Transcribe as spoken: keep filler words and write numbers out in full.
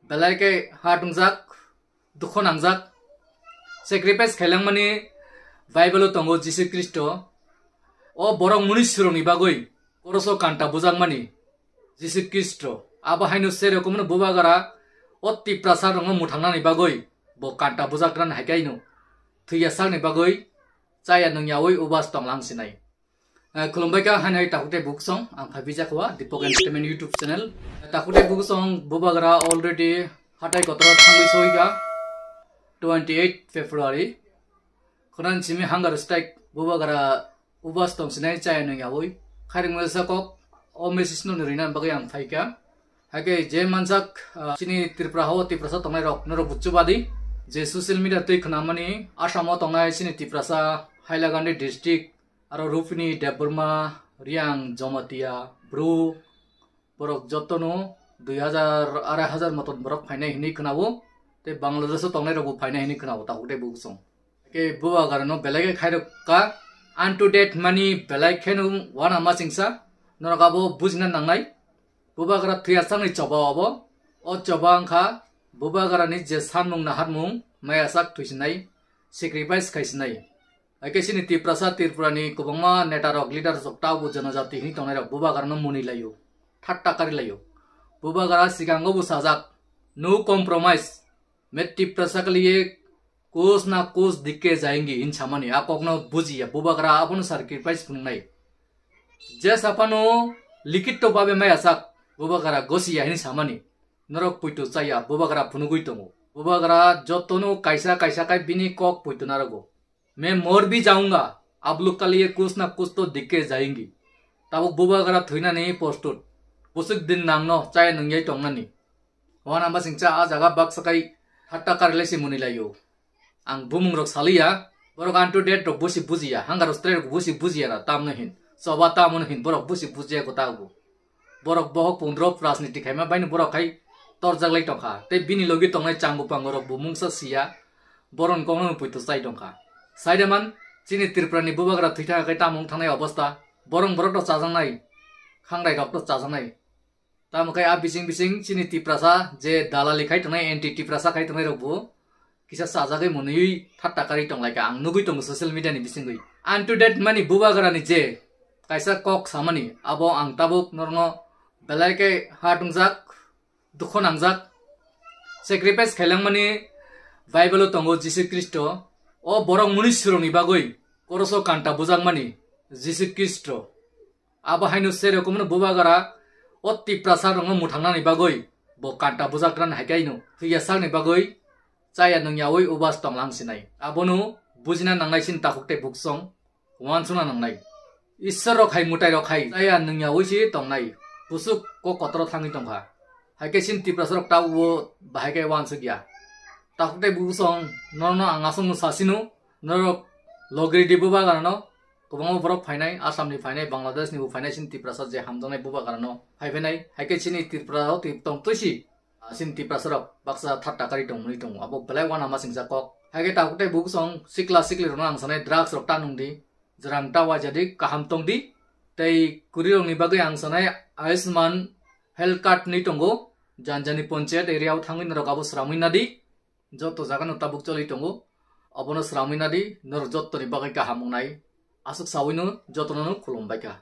belai khe ha tongjak, dukho nangjak, sacrifice khailangmani Bible-o tongo Jisu Khristo. O borok muni surokni bagwi koroso kanta bujakmani Jisu Khristo. Abo haino se rokomno bubagra o Tiprasa rokno muthangnani bagwi bo kanta bujaknani haikhaino thwiya sakni bagwi chaya nungyawi ubas tonglang sinai. Eh, khulumbai kha, haino hai takhuk tei buksong, ang phai bijak wa Deepak Entertainment YouTube channel. Takhuk tei buksong bubagra already hatai kotor thangwi soi kha twenty eight February. Khorang simi hunger strike bubagra ubas tong sinai chaya nungyawi. Kharing masa kok o message no rina bagwi ang phai kha. Hake je manjak, ah, chini Tripura hao Tiprasa tongnai rok norok buchu badi je social media twi khnamani Assam o tongnai chini Tiprasa Hailakandi district aro Rupini Debbarma, Riang Jomatia, Bru, borok jotono dui hajar, arai hajar moton borok phainai hinwi khnao, tei Bangladesh o tongnai rokbo phainai hinwi khnao takhuk tei buksong. Ke bubagra no belai khe khairok ka, unto death mani belai kheno wana masingsa, norok abo bujina nangnai. Bubagra thwiya sakni choba obo, o choba wngkha bubagrani je sanmung naharmung maya sak thwisinai, sacrifice khaisinai. Haikhe chini Tiprasa, Tripurani kwbangma neta rok, leader rok, taubo janajati hini tongnai rok bubagrano muni laio, thatta kari laio. Bubagra sikango bo sajak, "No compromise, main Tiprasa ke liye kuch na kuch dikhe jayenge," hin samani, a kokno bujiya, bubagra abono sacrifice phunuknai. Je saphano likito babe maya sak, bubagra gosiya hini samani, norok puito chaya, bubagra phunugwi tongo. Bubagra jotono kaisa kaisa khai bini kok puito narogo. "Main mor bhi jaunga, ab log ke liye kuch na kuch to dikhe jayenge." Tabuk bubagra thwinani postut. Busuk din nangno chaya nungyai tongnani. Wana masingcha a jaga baksa khai hatta karilai se muni laio. Ang bumung rok saliya, borok unto death rok busi bujiya, hunger strike rok busi bujiya na tamno hin. Choba tamno hin, borok busi bujiya ko tago. Borok bohok pondro rajniti khaima baino borok khai torjak lai tongkha. Tei bini logi tongnai changu pangu rok bo mungsa siya, boron kokno puito chai tongkha. Saidaman, chini Tripura ni bubagra thwithang khai tamung thangnai obostha, borong borok to chajaknai, khangrai rok to chajaknai. Tamo khe a bising bising chini Tiprasa je dalali khai tongnai, anti Tiprasa khai tongnai rok bo kisa chajagwi mwnwi thatta kari tonglaikha, ang nugwi tongo social media ni bisingwi. Unto death mani bubagrani je kaisa kok samani, abo ang tabuk norno belai khe ha tongjak, dukho nangjak, sacrifice khailangmani Bible o tongo Jisu Khristo. O borok muni surokni bagwi koroso kanta bujakmani Jisu Khristo. Abo haino se rokomno bubagra o Tiprasa rokno muthangnani bagwi bo kanta bujaknani haikhaino thwiya sakni bagwi chaya nungyawi ubas tonglang sinai. Abono bujina nangnai sin takhuk tei buksong wansukna nangnai. Isor rok hai, mwtai rok hai chaya nungyawi si tongnai. Busuk kok kotoro thangwi tongkha. Haikhe sin Tiprasa rok tabukbo bahai khe wansukya. Takhuk tei buksong norokno ang aswkno sasino, norok logri di bubagrano. Kwbangma borok phainai, Assam ni phainai, Bangladesh ni bo phainai, chini Tiprasa je hamjaknai bubagrano phai phainai. Haikhe chini Tripura o twi tong twisi, ah, chini Tiprasa rok baksa thatta kari tongmani tongo. Abo belai wana masingsa kok. Haikhe takhuk tei buksong sikla sikli rokno ang sanai, drugs rok ta nung di, jwrang ta waija di, kaham tong di. Tei kwrwi rokni bagwi ang sanai Ayushman health card ni tongo, jani jani ponchayat area o thangwi norok abo sramwi nadi. Joto jaga no tabuk choli tongo, abono sramwi nadi, norok joto ni bagwi kaham wngnai. Aswk sawi no joto no khulum bai kha.